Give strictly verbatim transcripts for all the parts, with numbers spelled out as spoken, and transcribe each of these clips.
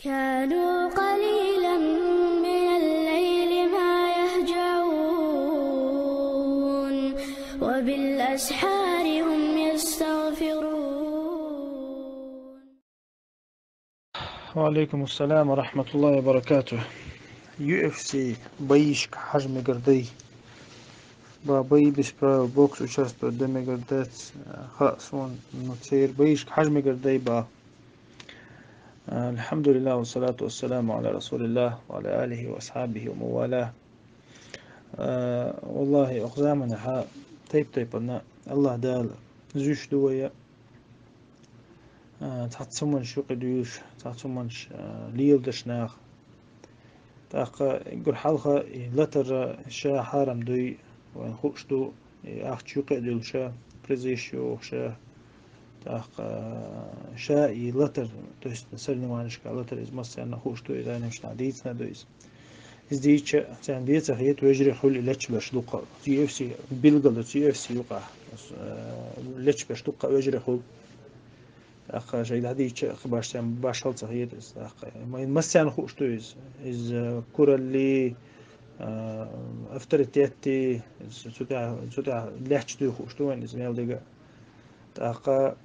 كانوا قليلا من الليل ما يهجعون، وبالأسحار هم يستغفرون. وعليكم السلام ورحمة الله وبركاته. Ю эф си боишка хьажа мегар дай ба, бои без правил бокс участвовать де мегар дац, хаьа сона, ну, церан боишка хьажа мегар дай ба. الحمد لله والصلاة والسلام على رسول الله وعلى آله وأصحابه ومن والاه. Валлахьи, укх заманахьа тайп-тайпана Аллахь Дала зуьйш ду вай, цхьацца хӀуманаш юкъе дуьйлаш, цхьацца хӀуманаш леладеш нах. ТӀаккха уггар хьалха и латар ша хьарам дуй, вайна хууш ду, и ахча юкъе а дуьллуш, призаш йохуш, тӀаккха ша и латар, то есть на соревнованешка латар, иза массарна хууш ду, и дайнамашна дийцина ду иза. Иза дийцича, царна деза хета вежарий хуьлу и лечбеш дукха. Ю эф си билгал ду, ю эф си юкъахь. Лечбеш дукха вежарий хуьлу. ТӀаккха шайга дӀадийча, баш царна башхалла ца хета иза. ТӀаккха массарна хууш ду иза. Иза куралли, авторитетти, иза цу тӀехь, цу тӀехь лаьтташ дуй хууш ду вайн иза мел дага. ТӀаккха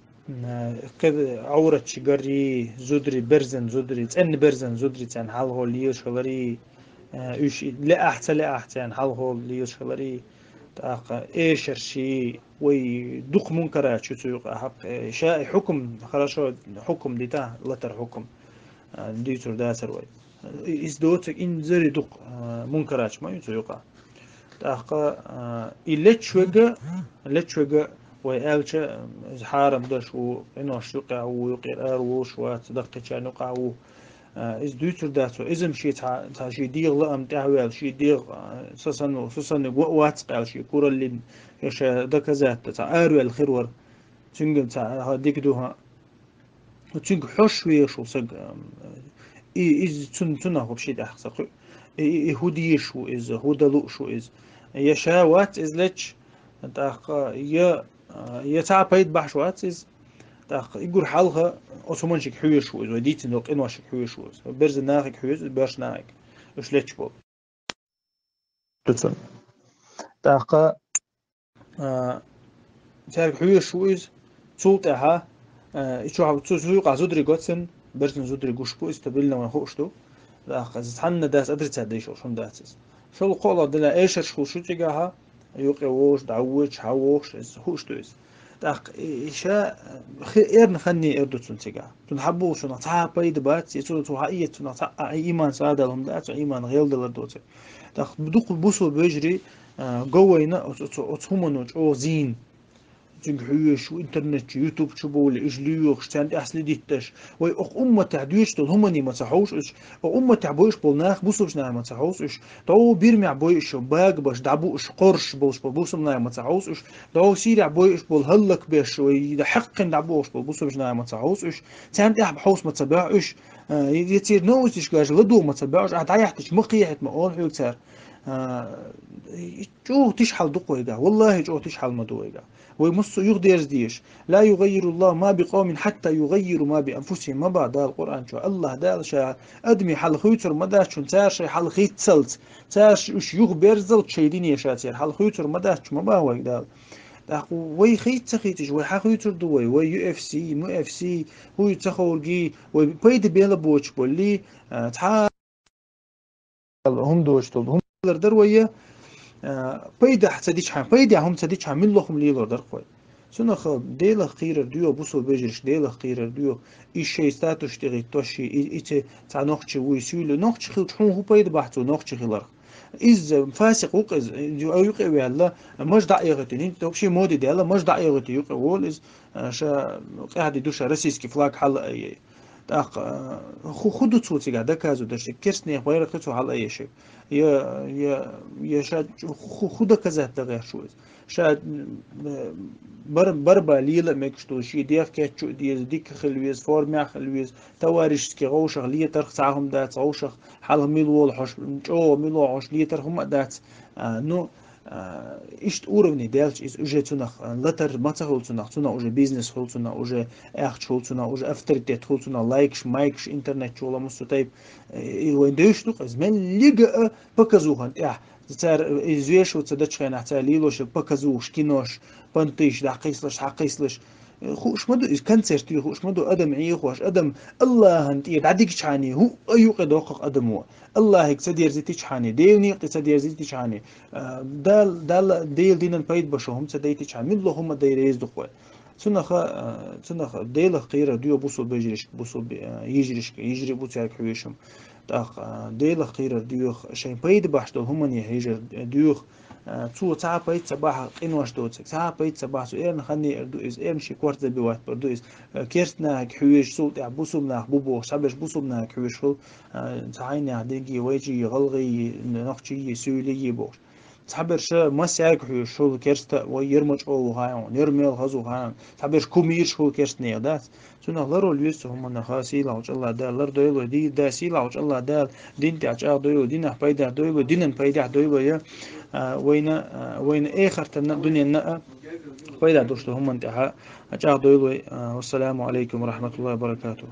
кхин Ӏовраташ гарий, зударий, берзан зударий, цӀенна берзан зударий царна хьалхо лелаш хиларий, уьш лаахь ца лаахь царна хьалхо лелаш хиларий, тӀаккха эшарший, вай дукха мункараш ю цу юкъа хьакъ, ша и хьукум, хорошо, хьукум дита, латар хьукум, дуьйцур дацар вай. Иза доцург инзаре дукха мункараш ма ю цу юкъа. ТӀаккха и лечверг, лечверг вай аьлча, иза хьарам деш ву, къинош юкъахь ву, юкъера ара волуш вац, даккхийчарна юкъахь ву. Иза дуьйцур дац вай. Иза-м шен цхьа, цхьа шен дегӀан лаам тӀехь а ваьлла, шен дегӀ, са санна, са санна го а вац къаьлла шен кураллин, ша доказать дан цхьа араваьлла хир вара. Цуьнга цхьа дика ду хьан. Цуьнга хьожуш везаш ву саг, и, иза цун-, цунах вообще тӀехь ца кхуьу. И, и, и хӀун дезаш ву иза, хӀун дан лууш ву иза. Я ша вац иза лечча, тӀаккха я, я цхьа пайда бахьаш вац иза, тӀаккха уггар хьалха оцу хӀуманашка хьоьжуш ву иза, вай дийцина долу къиношка хьоьжуш ву иза. Берзан нахага хьоьжу иза, боьрша нахага. Уьш лечча болу. ТӀаккха цаьрга хьоьжуш ву иза. Цул тӀаьхьа, и чохь цу, цу юкъахь зударий го цунна, берзан зударий гуш бу иза, стабильно вайн хууш ду. ТӀаккха иза цхьанна дас отрицать деш волуш хӀума дац иза. ШолгӀа кхоалгӀа дела эшарш хуьлуш ю цигахьа, юкъе вогӀуш, дӀавоьдуш, хьан вогӀуш, иза хууш ду иза. ТӀаккха и, и ша хи-, эрна ханне эр ду цунна цигахь. Цунна хьан боху, цунах цхьа а пайда бац, и цу, цу хьан ийца, цунах цхьа а, а, иман садал хӀума дац, цу иман гӀелдалар доцург. ТӀаккха дукха бусул вежарий, а, го вайна оцу, оцу, оцу хӀумано чӀогӀа зийна. Цуьнга хьоьжуш ву интернет чу, ютуб чу бовлий, уьш лоьхуш, царна тӀехь следить деш. Вай окху умматехь доьдуш долу хӀумане ма ца хьовш уьш, окху умматехь бойуш болу нах бусулбачу наха ма ца хьовш уьш. ДӀо бирмехь бойуш, багабаш, дӀабууш, кхорш болуш болу бусулбачу наха ма ца хьовш уьш. ДӀо Сирехь бойуш болу хӀаллакбеш, вай хьекхина дӀабохуш болу бусулбачу наха ма ца хьовш уьш. Царна тӀехь хьовса ма ца баьхьа уьш. А, и, и церан новостишка ладогӀа ма ца баьхьа уьш, ахь дӀаяхьийтича ма кхехьийта ма олу хьоьга цара. А, и чӀогӀа тиша хьал ду-кх вайгахь. Валлахи, чӀогӀа тиша хьал ма ду вайгахь. Вай массо а юхадерза дезаш. «Ла югаййируллаху ма би къовмин хьатта югаййиру ма би анфусихим», ма боху Дала Къуръан чохь. Аллахь Дала ша адамийн хьал хуьйцур ма дац шуна, цара шайн хьал хийццалц, цара ш-, уьш юхаберззалц шайн дине ша церан хьал хуьйцур ма дац шу, ма боху вайга Дала. ТӀаккха вай хийца ца хийцаш, вай хьан хуьйцур ду вай? Вай ю эф си, му эф си, хӀуй ца ховргий, вай пайда бела боцуш боллий, а, цхьа хӀума доцуш долу хӀума лар дара вай, а, пайдахь ца дичхьан, пайдехь хӀума ца дичхьан, милла хӀума лелор дара-кх вай. Цунах Делах кхийрар доьху, бусул бежарш Делах кхийрар доьху, и шайн статус тӀе гӀиттош, и, и ци цхьа нохчи вуй, суьйлу нохчи хилча, хьуна хӀун пайда бахь цо нохчи хиларх? Иза фасикъ ву-кх иза, юкъе ваьлла, маж дӀа а эгӀийтина, хӀинца вообще моде даьлла, маж дӀа а эгӀийтина юкъе волу иза, а, ша къаьхьа де ду ша российский флаг хьала а яй. ТӀаккха, а, ху-, ху ду цо цигахь доказывать дерш, керстанех байракх ду цо хьала а еши. Я, я, я ша ху-, ху-, ху доказать дан гӀерташ ву иза. Ша, м, бар-, барба лела а мегаш ду, шен дегӀ кеччу а деза, дика хила веза, формехь хила веза, товарищеский гӀовшах летарх цхьа хӀума дац, гӀовшах хьалха мила волу хьош, чӀогӀа мила волу хьош летарх хӀума а дац. А, ну, А, иштта уровне даьлча из уже цунах, а, латар ма ца хул цунах, цунах уже бизнес хул цунах, уже ахча хул цунах, уже авторитет хул цунах, лайкаш, майкаш, интернет чу ламус цу тайп. Э, и вайн девш ду-кх, из мел лига а показухан тӀехь. Цар, э, из вешал ца дачхайнах, цар лилош показуш, кинош, пантыш, дӀакхийслаш, хьакхийслаш. Э, хууш ма ду, из концерт ю, хууш ма ду, адам Ӏехош, адам Аллахьан тӀе дӀадигчхьане, хӀу а юкъе доккхах адамо. Аллахьига ца дерзитичхьане, Дела некъа тӀе ца дерзитичхьане, а, Дал-, Дала, Дела динан пайда башо, хӀума ца дайтичхьане, милла хӀума дай реза ду-кх вай. Цунаха, а, цунаха Делах кхерар дуьйху бусулба вежаришка, бусулба, а, йижаришка, йижари бу цаьрга хьоьшам. ТӀаккха, а, Делах кхерар дуьйху, шайн пайда баш долу хӀумане хьежар дуьйху, а, цо цхьа а пайда ца бахь къинош доцург, цхьа а пайда ца бахь, цу эрна ханне эр ду иза, эрна ши корта забивать бар ду иза, а, керста нахага хьоьжуш, цул тӀаьхьа бусулба нах бу бохуш, цхьаберш бусулба нахага хьоьжуш хуьлу, а, цхьа хьайнех дегий, вайчий, гӀалгӀий, нохчий, суьйлий бохуш. Цхьаберш массаьрга хьоьжуш хуьлу керста, вай яра ма чӀогӀа ву хаьий, яра мел хаза ву хаьий, цхьаберш кумираш хуьлу керстанех, дац? Цунах ларвала веза цу хӀуманах, сийлахьчу Аллах Дала лардойла вай, ди-, да, сийлахьчу Аллах Дала дин тӀехь чӀагӀдойла вай, динах пайда дойла вай, динан пайдехь дойла вай, а, вайна, а, вайна эхартана, дуненна а пайда долуш ду хӀуманна тӀехь, а, чӀагӀдойла вай. А, вассаламу алейкум ва рахматуллахи ва баракатух.